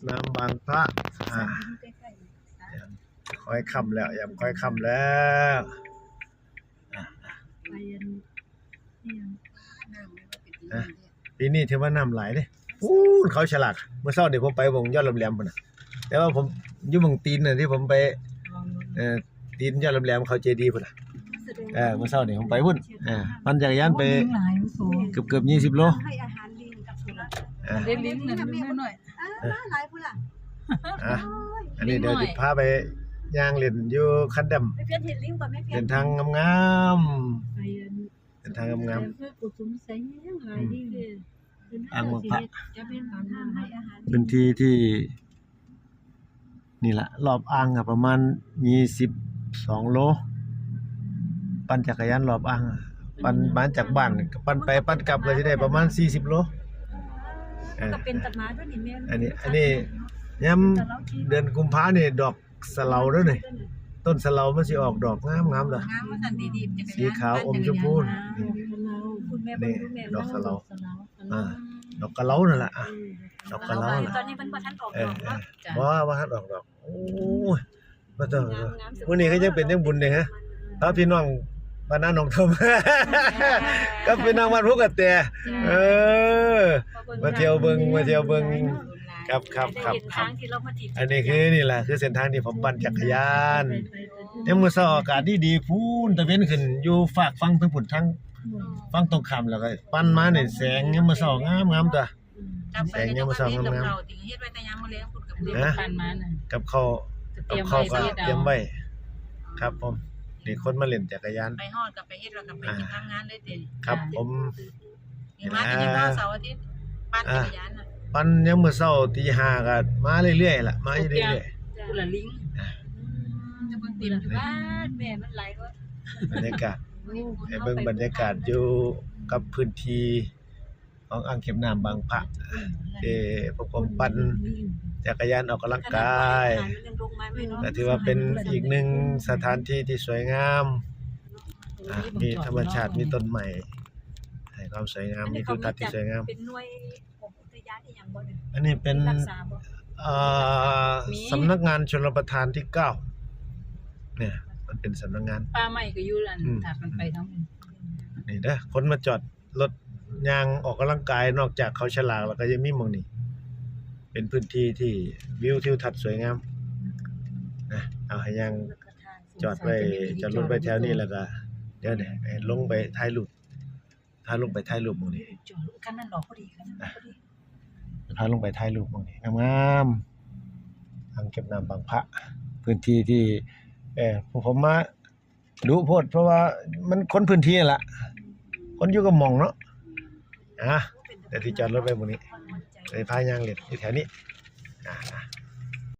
ນ້ຳບາງພະ ອ່າ ຄ່ອຍຄ່ຳແລ້ວ ຍາມຄ່ອຍຄ່ຳແລ້ວ ອ່າ ອ່າ ປີນີ້ຖືວ່ານ້ຳຫຼາຍເດ້ ປູ້ນ ເຂົາສະຫຼາກ ມື້ເຊົ້ານີ້ຜົມໄປໝ່ອງຍອດແຫຼມໆພຸ້ນນະ ແຕ່ວ່າຜົມຢູ່ໝ່ອງຕີນນະ ທີ່ຜົມໄປ ເອີ ຕີນຍອດແຫຼມໆ ເຂົາເຈດີພຸ້ນນະ ເອີ ມື້ເຊົ້ານີ້ຜົມໄປພຸ້ນ ອ່າ ປັ່ນຈັກກະຍານໄປເກືອບໆ ຊາວໂລ ເອີ ອ່າ ອັນນີ້ດຽວຊິພາໄປຍ່າງຫຼິ້ນຢູ່ຄັນດຳ ເດີນທາງງາມໆ ເດີນທາງງາມໆ ອ່າງບາງພະ ພື້ນທີ່ທີ່ ນີ້ລະ ລອບອ່າງກະປະມານຊາວສອງໂລ ປັ່ນຈັກກະຍານລອບອ່າງ ປັ່ນມາຈາກບ້ານ ປັ່ນໄປປັ່ນກັບກະຊິໄດ້ປະມານສີ່ສິບໂລ ເອີ ກະເປັນຕາມາໂດຍນີ້ແມ່ນ ອັນນີ້ ອັນນີ້ຍາມເດືອນກຸມພານີ້ ດອກສະເລົາເດີນີ້ ຕົ້ນສະເລົາມັນຊິອອກດອກງາມໆເດີ ງາມວ່າຊັ້ນ ດີໆ ສີຂາວອົມຊົມພູ ນີ້ ດອກສະເລົາ ອ່າ ດອກກະເລົານັ້ນລະ ອ່າ ດອກກະເລົາລະ ຕອນນີ້ມັນບໍ່ທັນອອກດອກເນາະ ເອີ ບໍ່ ບໍ່ທັນອອກດອກ ໂອ້ຍ ບໍ່ຕ້ອງ ມື້ນີ້ກະຍັງເປັນຍັງບຸນເດ້ຮະ ພາພີ່ນ້ອງບ້ານນາໜອງຖົມ ກັບພີ່ນ້ອງບ້ານພູກະແຕ ເອີ ມາທ່ຽວເບິ່ງ ມາທ່ຽວເບິ່ງ ຄັບ ຄັບ ຄັບ ອັນນີ້ຄື ນີ້ລະ ຄືເສັ້ນທາງທີ່ຜົມປັ່ນຈັກກະຍານ ຍາມມື້ເຊົ້າອາກາດດີໆ ພຸ້ນ ຕາເວັນຂຶ້ນຢູ່ຟາກຝັ່ງທາງພຸ້ນ ທາງຝັ່ງຕົງຂ້າມ ແລ້ວກະປັ່ນມານີ້ ແສງຍາມມື້ເຊົ້າງາມໆຕົວະ ກັບໄປ ແສງຍາມມື້ເຊົ້າງາມໆ ເຮັດໄວ້ແຕ່ຍາມມື້ແລງພຸ້ນ ກັບເຂົ້າ ກັບເຂົ້າກະຕຽມໄວ້ ຄັບຜົມ ນີ້ຄົນມາຫຼິ້ນຈັກກະຍານ ໄປຮອດກະໄປເຮັດ ແລ້ວກະໄປກິນ ອ່າ ທຳງານເລີຍຕິ ຄັບຜົມ ນີ້ມາແຕ່ເສົາອາທິດ ປັ່ນຈັກກະຍານນະ ປັ່ນຍາມມື້ເຊົ້າຕີຫ້າກະມາເລື້ອຍໆລະ ມາຢູ່ເລື້ອຍໆ ຜູ້ລະລິງ ອ່າ ອືມ ແຕ່ເບິ່ງເຕັມຢູ່ບ້ານແມ່ ມັນຫຼາຍກວ່າ ບັນຍາກາດ ໃຫ້ເບິ່ງບັນຍາກາດຢູ່ກັບພື້ນທີ່ ຂອງອ່າງເກັບນ້ຳບາງພະ ເອີ ພວກຜົມປັ່ນຈັກກະຍານອອກກຳລັງກາຍ ກະຖືວ່າເປັນອີກໜຶ່ງສະຖານທີ່ທີ່ສວຍງາມ ອ່າ ມີທຳມະຊາດ ມີຕົ້ນໄມ້ ໃຫ້ຄວາມສວຍງາມ ມີທິວທັດທີ່ສວຍງາມ ເປັນໜ່ວຍ ອັນນີ້ເປັນ ເອີ ສຳນັກງານຊົນລະປະທານທີເກົ້າ ເນຍ ມັນເປັນສຳນັກງານ ປ່າໄມ້ກະຢູ່ອັນ ອືມ ຖ້າມັນໄປທາງ ນີ້ເດີ ຄົນມາຈອດ ລົດຍ່າງອອກກຳລັງກາຍ ນອກຈາກເຂົາສະຫຼາກແລ້ວກະຍັງມີໝ່ອງນີ້ ເປັນພື້ນທີ່ທີ່ວິວທິວທັດສວຍງາມນະ ເອົາໃຫ້ຍ່າງຈອດໄວ້ ຈອດລົດໄວ້ແຖວນີ້ ແລ້ວກະ ດຽວນີ້ ໃຫ້ລົງໄປຖ່າຍຮູບ ພາລົງໄປຖ່າຍຮູບໝ່ອງນີ້ ຄັນນັ້ນດອກພໍດີ ຄັນນັ້ນດອກພໍດີ ພາລົງໄປຖ່າຍຮູບໝ່ອງນີ້ງາມໆ ອ່າງເກັບນ້ຳບາງພະ ພື້ນທີ່ທີ່ ເອີ ພວກຜົມມາ ດຸໂພດ ເພາະວ່າມັນຄົນພື້ນທີ່ຫັ້ນລະ ຄົນຢູ່ກະໝ່ອງເນາະ ອ່າ ດຽວຊິຈອດລົດໄວ້ໝ່ອງນີ້ ໄປພາຍ່າງຫຼິ້ນຢູ່ແຖວນີ້ ອ່າ